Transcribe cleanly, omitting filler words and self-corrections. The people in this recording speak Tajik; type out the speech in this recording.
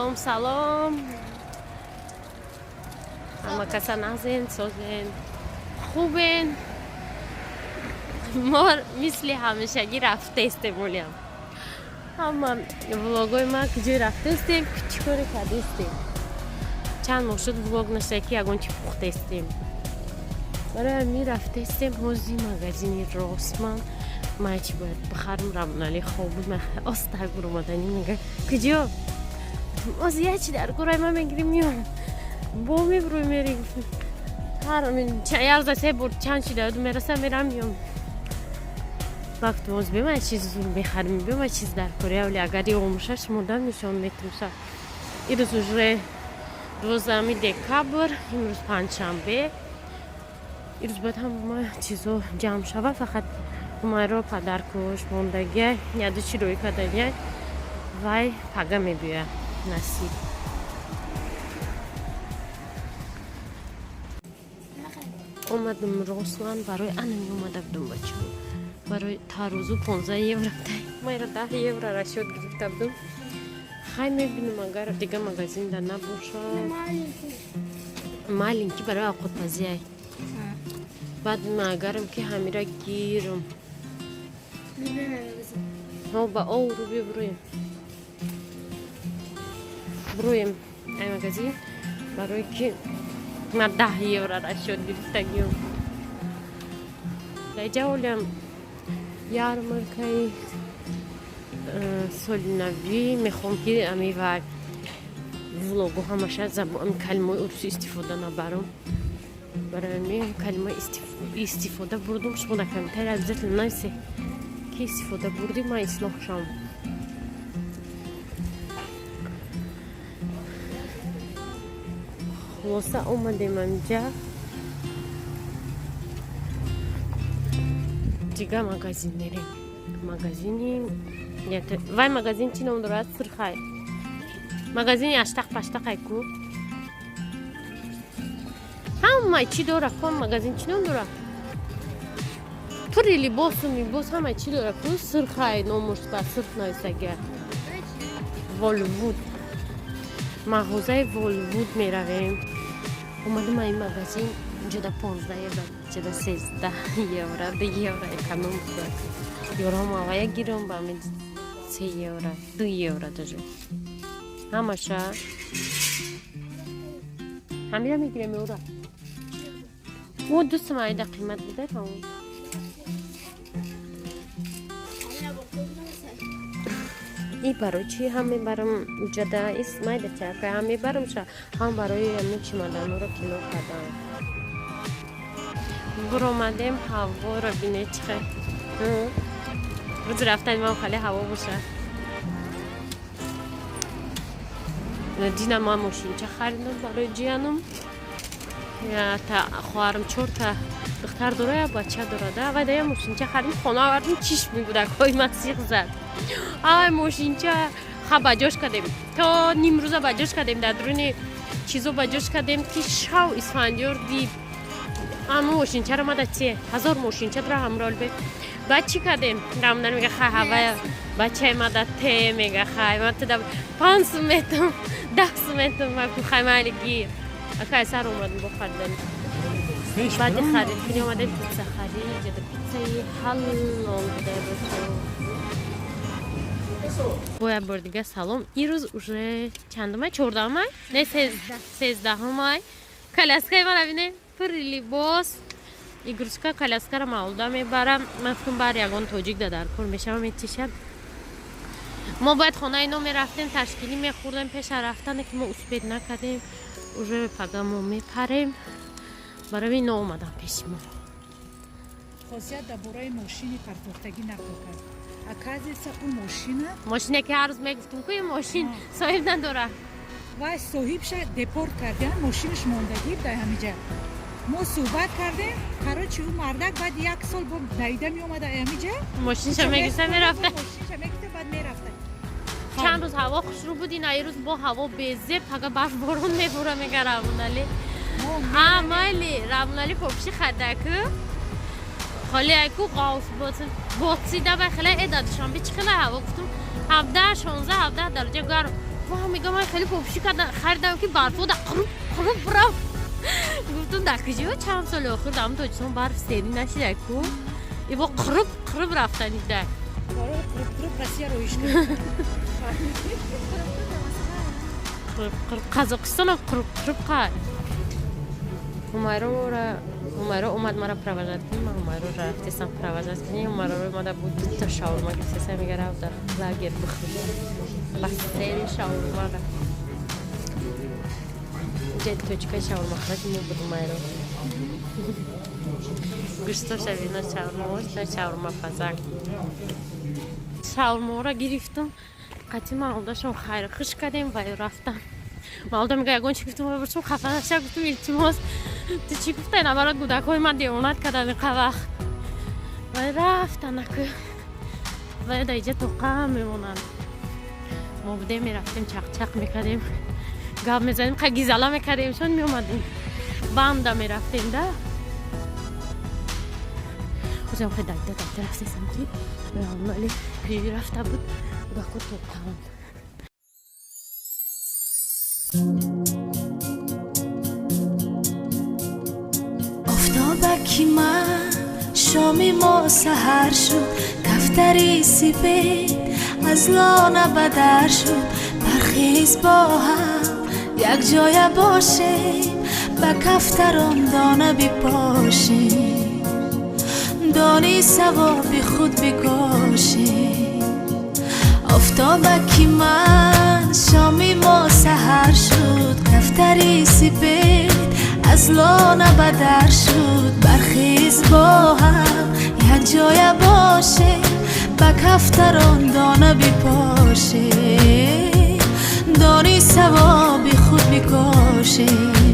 Салом, салом. Ҳама каса нағзен, созен, хубен. Мо мисли ҳамешагӣ рафтаистем. Олиам ҳама влогои ма куҷое рафтаистем, чӣ коре кардастем. Чанд моҳ шуд влог нашуда, ки ягон чи пухтаистем. Барои ҳамин рафтаистем ҳози магазини Росман. Ман чи бояд бихарам. Рамонали хоб буд, ман остак буромаданӣ, мега: «Куҷо?» Ози як чи дар кораи ман мегирим, меём, бо мебурӯй, мери. Ҳар як рӯза се бор чанд чи даёду мераса, мерам, меём. Вақт боз бема чиз мехарим, бема чиз дар кори. Вале агар ёмуша, шумода нишон метумша. Ирӯз уже 12 декабр, имрӯз панҷшанбе. Ирӯз бояд ҳама чизо ҷамъ шава, фақат ҳумайро падаркуш мондагия, яду чи рӯй кардания, вай пага мебиёяд, насиб. Омадам Росман, барои анами омада будум, бачаҳо, барои тарозу. 15 евро, майра 10 евро расчёт гирифта будум. Хай, мебинам, агар дига магазинда набошад. Маленький барои авқотпазиай. Баъд ма агарам ки ҳамира гирам. Ҳо, ба овру бибурӯем, буроем ай магазин, барое ки ман 10 евро расчёт гирифтагиём. Даҷа олям ярмаркаи соли навӣ. Мехоҳам, ки ами ва влогу ҳамаша забони калимаи урусӣ истифода набарам. Барои ами калима истифода бурдум, шумо дар комментария обязательно нависе, ки истифода бурдӣ, ман ислоҳ шавам. Хулоса, омадем анҷа, дига магазин мерем. Магазини вай, магазин чӣ ном дорад? Сирхай, магазини аштақ паштақай ку, ҳамаи чӣ дора ку. Магазин чӣ ном дора? Пури либосу мибос, ҳамаи чӣ дора ку. Сирхай номуш, ба сирх нависагия. Волвуд, мағозаи Волвуд меравем. Омадам ин магазин, ҷода 15 евро, ҷода 13 евро, 2 евро эконом буда. Ёром авая гиром, ба ами 3 евро, 2 евро даже ҳамаша. Ҳамира мегирем, ёра. О, ду сумаида қимат буда тамом. И барои чӣ ҳам мебарам уҷада исмайда чака, ҳам мебарамша, ҳам барои ҳамин чимадануро кино кардам. Буромадем, ҳаворо бине, чӣ хел. Рӯзи рафтани ман хеле ҳаво боша. Дина ман мошинча харидам барои ҷиянам. Та хоҳарам чорта духтар дора, я бача дорада. Авай да я мошинча харидем, хона овардем, чишми кӯдакҳои ман сиқ зад. Авай мошинча ха ба ҷош кардем, то нимрӯза ба ҷош кардем, дар дуруни чизо ба ҷош кардем, ки шав Исфандиёр дид ҳамун мошинчаро. Мада те ҳазор мошинча дора ҳамроҳ. Баъд чӣ кардем? Рамдан мега: «Хай, ҳавая бачаи мада те», мега: «Хай, ма туда 5 сум метам, 10 сум метам». Хай, майли, гир. Акай сар омадем бо харидан. Баъди харид кунӣ омадем пицца харид. Ҷада пиццаи ҳалол буда, бачо. Бо як бори дига салом. Ирӯз уже чандумай? 14-умай, не, 13-умай. Коляскаи мана бинед, пури либос, игрушка. Коляскаро мавлуда мебарам. Ман фикр бар ягон тоҷик да дар кор мешавам, метишам. Мо бояд хонаи ино мерафтем, ташкилӣ мехӯрдем пеша рафтане, ки мо успеть накардем. Уже пага мо мепарем, барои ино омадам пеши мо. Хосият дар бораи мошини партофтагӣ нақл кард. Оказывается, ӯ мошина Мошине ки ҳар рӯз мегуфтем ку, ин мошин соҳиб надора. Вай соҳибша депорт кардиан, мошинаш мондагӣ дар ҳамиҷа. Мо суҳбат кардем, короче, ӯ мардак баъд як сол бо давида меомада ҳамиҷа. Мошинша мегирифта, мерафта. Мошинша мегирифта, баъд мерафта. Чанд рӯз ҳаво хушрӯ буд, ин рӯз бо ҳаво безеб, пага барф борон мебура, мега Равонали. А майли, Равонали попши хадаку холи айку ғавс ботсида. Бай хеле э дар Душанбе чӣ хела ҳаво? Гуфтум, 17, 16, 17 дараҷа гарм. Ва мегам, ман хеле попши харидам, ки барфо да қуруб қуруб рафт. Гуфтум, дар куҷо чанд соли охир дар Тоҷикистон барф серӣ нашида ку, ибо қуруб қуруб рафтанида. Барои қуруб қуруб Россия роиш кард. Қуруб қуруб Қазоқистонам қуруб қуруб. Қай Ҳумайрора, Ҳумайро омад мара провожать кунӣ. Ман Ҳумайро рафтесам провожать кунӣ. Ҳумайро омада буд, дута шаурма гирифтеса, мега, рав дар лагер бихӯр. Ба сери шаурмара ҷа точка шаурмахӯраки мо буд. Ҳумайро гӯштоша вино шаурма, на шаурма пазак. Шаурмаро гирифтам, қати малдашон хайр хуш кардем ва рафтам. Малда мега, ягон чи гуфтум, бурчум хафа наша. Гуфтум, илтимос, ту чӣ гуфтай, наоборот, кӯдакҳои ман девонат кардан иқа вақт. Вай рафтанаку, вай дар иҷа тоқа мемонанд. Мо будем, мерафтем, чақчақ мекардем, гап мезанем, қа гизала мекардем, шон меомадем, банда мерафтем да. Озам хе дайда дайда рафтесам, ки али пири рафта буд, кӯдако тоқаанд. Офтобаки ман, шоми мо саҳар шуд, кафтари сипед аз лона ба дар шуд. Бархез, бо ҳам якҷоя бошем, ба кафтарон дона бипошем, дони савоби худ бикошем. Офтобаки ман, шоми мо саҳар шуд, кафтари сипед аз лона ба дар шуд. Бархез, бо ҳам якҷоя бошем, ба кафтарон дона бипошем, дони савоби худ бикошем.